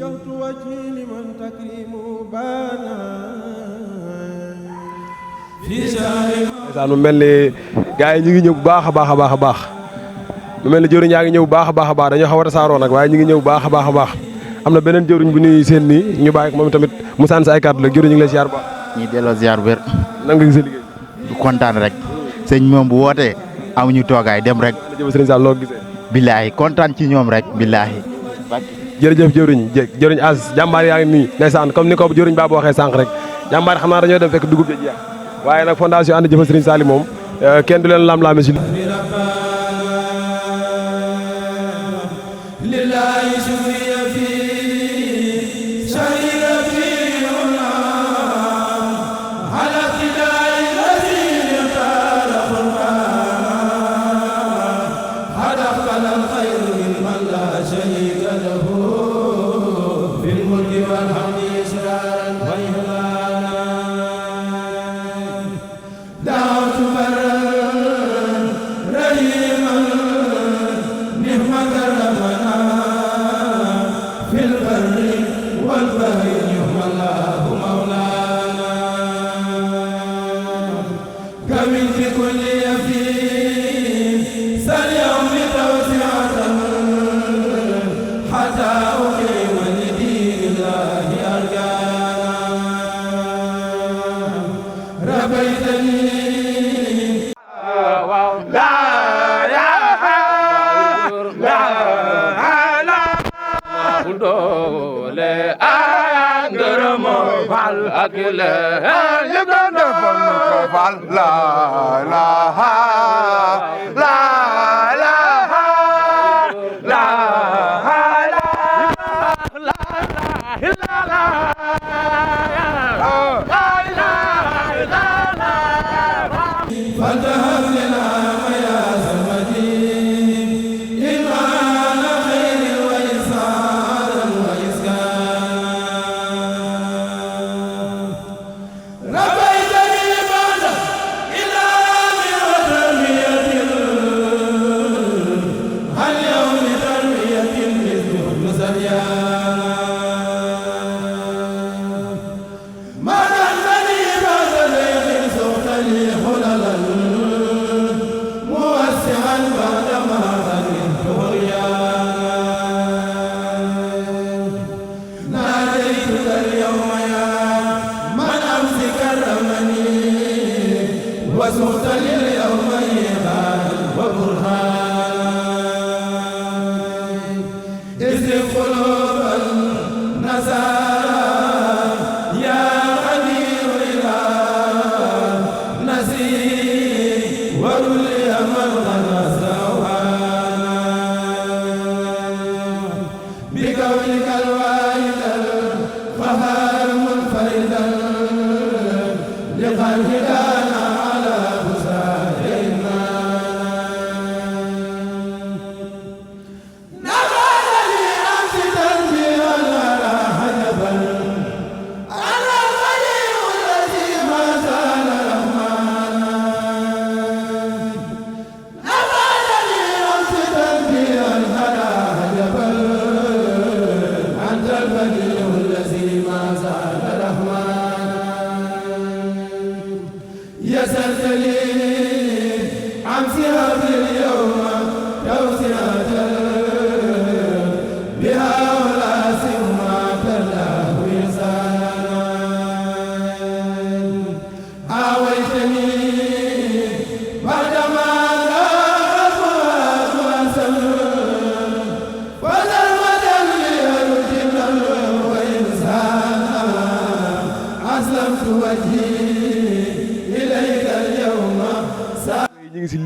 وجهت وجهي لمن تكريم بانا في شهر mu mel ni gars yi ñu ngi ñëw bu baax a baax a baax a baax mu mel ni jëwriñ yaa ngi ñëw bu baax a baax a baax dañoo xaw a tasaaroo nag waaye ñu ngi ñëw bu baax a baax a baax am na beneen jëwriñ bu ñuy seen nii ñu bàyyi ko moom tamit mu sànni sa ay kàddu la jëwriñ ñu ngi lay ziar bu baax. ñuy delloo ziar bu wér. nan nga gisee liggéey du kontaan rek sëñ moom bu wootee amuñu toogaay dem rek. jërëjëf sëriñ Sall loo gisee. billaahi kontaan ci ñoom rek billaahi. jërëjëf jëwriñ as jàmbaar yaa ngi nii ndeysaan comme ni ko jëwriñ Baba waxee sànq rek jàmbaar xam naa dañoo dem fekk dugub ja jeex waaye nag fondation ànd jëfal sëriñ Sall moom kenn du leen lam-laame si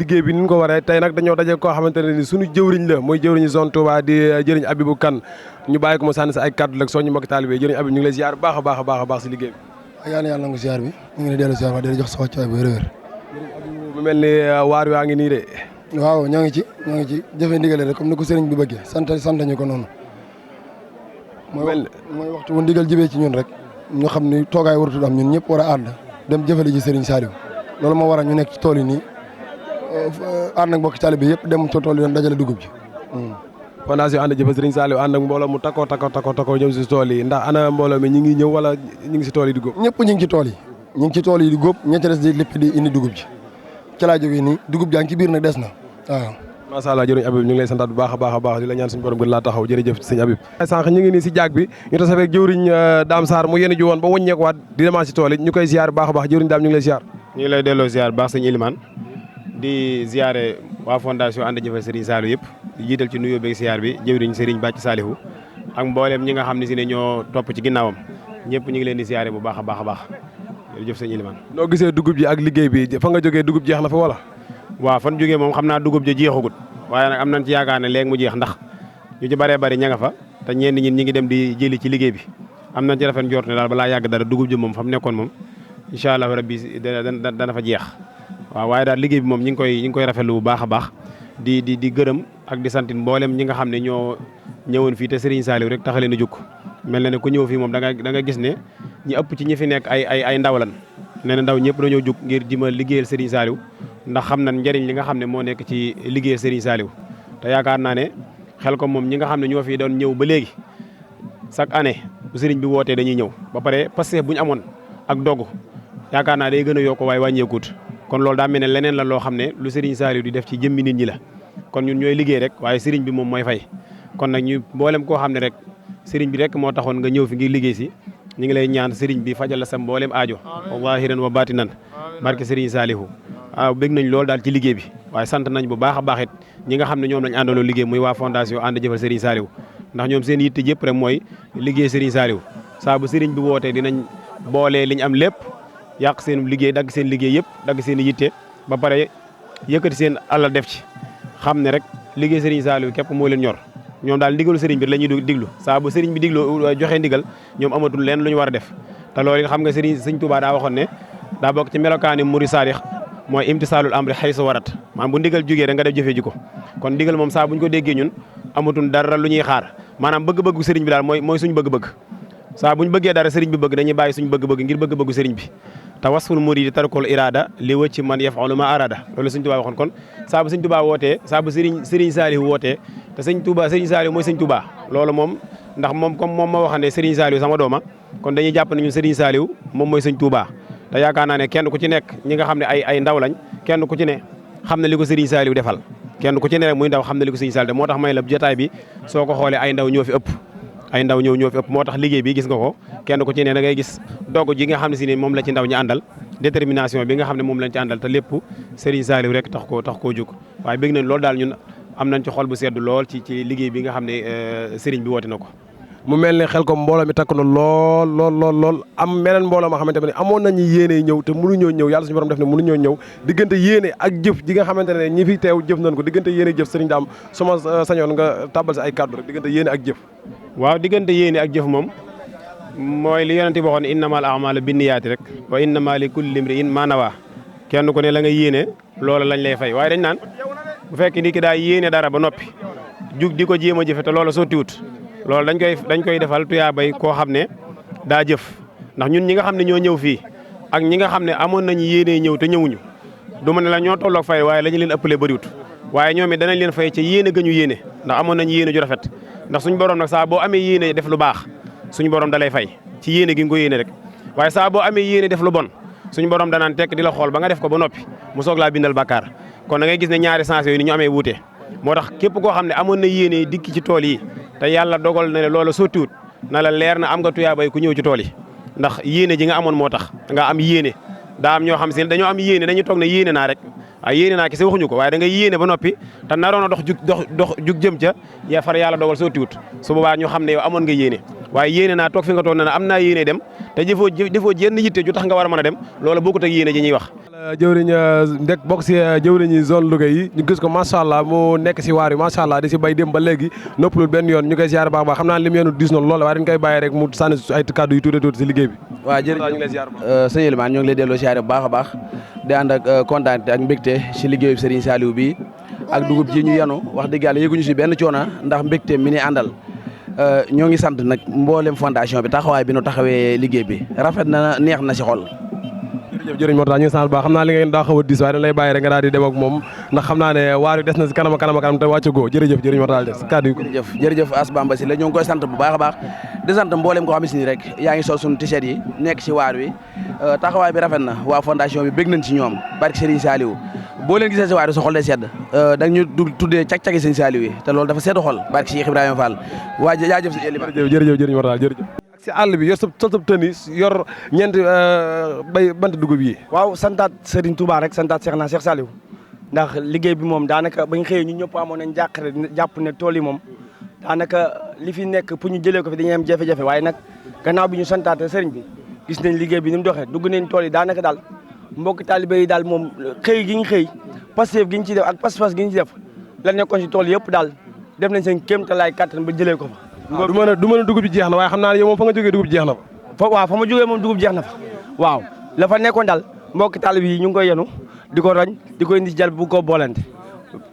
liggéey bi ni ñu ko waree tey nag dañoo daje koo xamante ne ni suñu jëwriñ la mooy jëwriñu zone Touba di jëriñ Abibou Kane ñu bàyyi ko mu sànni sa ay kaddu rek soo ñu mbokki taalibe jëriñ Abib ñu ngi lay ziar baax a baax a baax a baax si liggéey bi yàlla nangu ziar bi ñu ngi lay dellu ziar wax di jox sa wàccuwaay bu wér-wér mu mel ni waar waa ngi nii de waaw ñoo ngi ci jëfe ndigale rek comme ni ko sëriñ bi bëggee sant ñu ko noonu mooy waxtu bu ndigal jibee ci ñun rek ñu xam ni toogaay warutul am ñun ñëpp war a ànd dem jëfale ji sëriñ Saliou loolu moo waral ñu nekk ci tool yi nii ànd ak mbokki taalibe bi yëpp dem ci tool yi doon dajale dugub ji fondation ànd jëfal Serigne Saliou ànd ak mbooloo mu takko ñëw si tool yi ndax ana mbooloo mi ñi ngi ñëw wala ñi ngi si tool yi di góob. ñëpp ñu ngi ci tool yi ñu ngi ci tool yi di góob ña ca des di lépp di indi dugub ji ca laa jógee nii dugub jaa ngi ci biir nag des na waaw. macha allah jërëjëf Habib ñu ngi lay santaat bu baax a baax di la ñaan suñu borom gën laa taxaw jërëjëf sëñ Habib. sànq ñu ngi nii si jaag bi ñu tase fekk jëwriñ Dame Sarr mu yéen ji woon ba wëññeekuwaat di demaat si tool yi ñu koy ziar baax a baax jëwriñ Dame ñu ngi lay ziar. ñu ngi lay delloo ziar baax sëñ Ilimane di ziare waa fondation ànd jëfal Serigne Saliou yëpp di jiital ci nuyoo beeg ziar bi jëwriñ Serigne Bàcc Salihu ak mboolem ñi nga xam ne si ne ñoo topp ci ginnaawam ñëpp ñu ngi leen di ziare bu baax a baax jërëjëf sëñ Ilimane. noo gisee dugub ji ak liggéey bi fa nga jógee dugub jeex na fa wala. waaw fan jógee moom xam naa dugub ji jeexagut waaye nag am nañ ci yaakaar ne léegi mu jeex ndax ñu ci bëree bëri ña nga fa te ñenn ñi ngi dem di jëli ci liggéey bi am nañ ci rafet njort ne daal balaa yàgg dara dugub ji moom fa mu nekkoon moom incha allah rabbi dana fa jeex waaw waaye daal liggéey bi moom ñi ngi koy rafetlu bu baax a baax di gërëm ak di sant mboolem ñi nga xam ne ñoo ñëwoon fii te Serigne Saliou rek taxalee na jukk mel na ne ku ñëw fii moom da nga gis ne ñi ëpp ci ñi fi nekk ay ndaw lan nee na ndaw ñëpp dañoo jug ngir di ma liggéeyal Serigne Saliou ndax xam nañ njëriñ li nga xam ne moo nekk ci liggéeyal Serigne Saliou te yaakaar naa ne xel ko moom ñi nga xam ne ñoo fi doon ñëw ba léegi chaque année bu Serigne bi wootee dañuy ñëw ba pare Pastef bu ñu amoon ak dogu yaakaar naa day gën a yokk waaye wàññeekut kon loolu daa mel ne leneen la loo xam ne lu Serigne Saliou di def ci jëmmi nit ñi la kon ñun ñooy liggéey rek waaye Serigne bi moom mooy fay kon nag ñu mboolem koo xam ne rek Serigne bi rek moo taxoon nga ñëw fi ngir liggéey si ñu ngi lay ñaan Serigne bi fajal la sa mboolem aajo waahiran wa baatinan barke Serigne Saliou waaw bëgg nañ loolu daal ci liggéey bi waaye sant nañ bu baax a baax it ñi nga xam ne ñoom lañ àndaloo liggéey muy waa fondation ànd jëfal Serigne Saliou ndax ñoom seen yitte yëpp rek mooy liggéey Serigne Saliou saa bu Serigne bi wootee dinañ boolee liñ am lépp yàq seen liggéey dagg seen liggéey yëpp dagg seen yitte ba pare yëkkati seen alal def ci xam ne rek liggéey Serigne Saliou képp moo leen ñor ñoom daal ndigalu Serigne bi la ñuy diglu saa bu Serigne bi digloo joxe ndigal ñoom amatul leen lu ñu war a def te loolu xam nga Serigne Touba daa waxoon ne daa bokk ci melokaani muri saadix mooy imtisaalul amri xaysu warat maanaam bu ndigal jógee rek nga def jëfee ji ko kon ndigal moom saa buñ ko déggee ñun amatul dara lu ñuy xaar maanaam bëgg-bëggu Serigne bi daal mooy suñu bëgg-bëgg saa buñ bëggee dara Serigne bi bëgg dañuy bàyyi suñu bëgg-bëgg ngir bëgg-bëggu Serigne bi te wasful muridi tarkul irada li wëcc man yafalu ma arada loolu Serigne Touba waxoon kon saa bu Serigne Touba wootee saa bu Serigne Saliou wootee te Serigne Saliou mooy Serigne Touba loolu moom ndax moom comme moom ma waxande Serigne Saliou sama dooma kon dañuy jàpp ne ñun Serigne Saliou moom mooy Serigne Touba te yaakaar naa ne kenn ku ci nekk ñi nga xam ne ay ndaw lañ kenn ku ci ne xam na li ko Serigne Saliou defal kenn ku ci ne rek muy ndaw xam na li ko Serigne Saliou def moo tax may la jotaay bi soo ko xoolee ay ndaw ñoo fi ëpp ay ndaw ñoo fi ëpp moo tax liggéey bi gis nga ko kenn ku ci ne da ngay gis doog ji nga xam ne si ne moom la ci ndaw ñi àndal détermination bi nga xam ne moom lañ ci àndal te lépp Serigne Saliou rek tax koo jóg waaye bëgg nañ loolu daal ñun am nañ ci xol bu sedd lool ci liggéey bi nga xam ne Serigne bi woote na ko mu mel ne xel ko mbooloo mi takk na lool am meneen mbooloo ma xamante ne amoon nañu yéene ñëw te mënuñoo ñëw yàlla suñu borom def ne mënuñoo ñëw diggante yéene ak jëf ji nga xamante ne ñi fi teew jëf nañ ko diggante yéene jëf Serigne Dame suma sañoon nga tàbbal si ay kàddu rek diggante yéene ak jëf waaw diggante yéene ak jëf moom mooy li yonent bi waxoon innamal a'maalu binniyaati rek wa innamaa li kulli imri'in maa nawaa kenn ku ne la nga yéene loola lañ lay fay waaye dañ naan bu fekkee ni ki daa yéene dara ba noppi jug di ko jéem a jëfe te loola sottiwut loolu dañ koy defal tuyaabay koo xam ne daa jëf ndax ñun ñi nga xam ne ñoo ñëw fii ak ñi nga xam ne amoon nañu yéene ñëw te ñëwuñu du ma ne la ñoo tolloog fay waaye la ñu leen ëppalee bëriwut waaye ñoom it danañ leen fay ca yéene ga ñu yéene ndax amoon nañu yéene ju rafet ndax suñu borom nag saa boo amee yéene def lu baax suñu borom da lay fay ci yéene gi nga ko yéene rek waaye saa boo amee yéene def lu bon suñu borom danaan tekk di la xool ba nga def ko ba noppi mu soog laa bindal bàkkaar kon da ngay gis ne ñaari sens yooyu ni ñu amee wuute moo tax képp koo xam ne amoon na yéene dikk ci tool yi te yàlla dogal na ne loola sottiwut na la leer na am nga tuyaabay ku ñëw ci tool yi ndax yéene ji nga amoon moo tax nga am yéene daa am ñoo xam si dañoo am yéene dañuy toog ne yéene naa rek waaye yéene naa kese waxuñu ko waaye da nga yéene ba noppi te naroon a dox jug jëm ca ya far yàlla dogal sottiwut su boobaa ñu xam ne yow amoon nga yéene waaye yéene naa toog fi nga toog ne am naa yéene dem te defoo jenn yitte ju tax nga war a mën a dem loolu bokkut ak yéene ji ñuy wax jëwriñ ndek bokk si jëwriñi zone Louga yi ñu gis ko macha allah mu nekk si waar yi macha allah di si bay dem ba léegi noppalul benn yoon ñu koy ziar baax xam naa lim yeenu diis noonu loolu waaye dañ koy bàyyi rek mu sànni ay kàddu yu tuuti si liggéey bi waaw jërëjëf ñu ngi lay ziar sëñ Elimane ñu ngi lay delloo ziar bu baax a baax di ànd ak kontaan ak mbégte si liggéeyu Serigne Saliou bi ak dugub ji ñu yanu wax dëgg yàlla yëguñu si benn coono ndax mbégte mi ni àndal ñoo ngi sant nag mboolem fondation bi taxawaay bi nu taxawee liggéey bi rafet na neex na si xol jërëjëf jëriñ Mortalla ñu ngi sant baax xam naa li ngeen daa xaw a diis waaye dañ lay bàyyi rek nga daal di dem ak moom ndax xam naa ne waar wi des na si kanam te wàcc goo jërëjëf jëriñ Mortalla des kàddu yi jërëjëf As Bamba si la ñoo ngi koy sant bu baax a baax di sant mboolem ko xam si ni rek yaa ngi sol suñu t-shirt yi nekk si waar wi taxawaay bi rafet na waa fondation bi bég nañ ci ñoom barke Serigne Saliou boo leen gisee si waar wi sa xol day sedd da ñu tuddee cag-cagi Serigne Saliou yi te loolu dafa sedd xol barke Cheikh Ibrahima Fall waa jaajëf si Elima jërëjëf jëriñ Mortalla jërëjëf si àll bi yor sa tennis yor ñeenti bay bant dugub yi waaw santaat Serigne Touba rek santaat Cheikh Saliou ndax liggéey bi moom daanaka bañ xëyee ñu ñëpp amoon nañ jàqare jàpp ne tool yi moom daanaka li fi nekk pour ñu jëlee ko fi dañuy am jafe-jafe waaye nag gannaaw bi ñu santaate Serigne bi gis nañ liggéey bi ni mu doxee dugg nañ tool yi daanaka daal mbokk talibé yi daal moom xëy gi ñu xëy Pastef gi ñu ci def ak pas-pas gi ñu ci def la nekkoon si tool yëpp daal def nañ seen kéemtalaay kattan ba jëlee ko fa du mën a dugub bi jeex na waaye xam naa ne yow moom fa nga jógee dugub jeex na fa waaw fa ma jógee moom dugub jeex na fa waaw la fa nekkoon daal mbokk talib yi ñu ngi koy yenu di ko roñ di ko indi jal bu ko boolente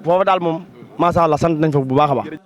foofu daal moom macha allah sant nañ fa bu baax a baax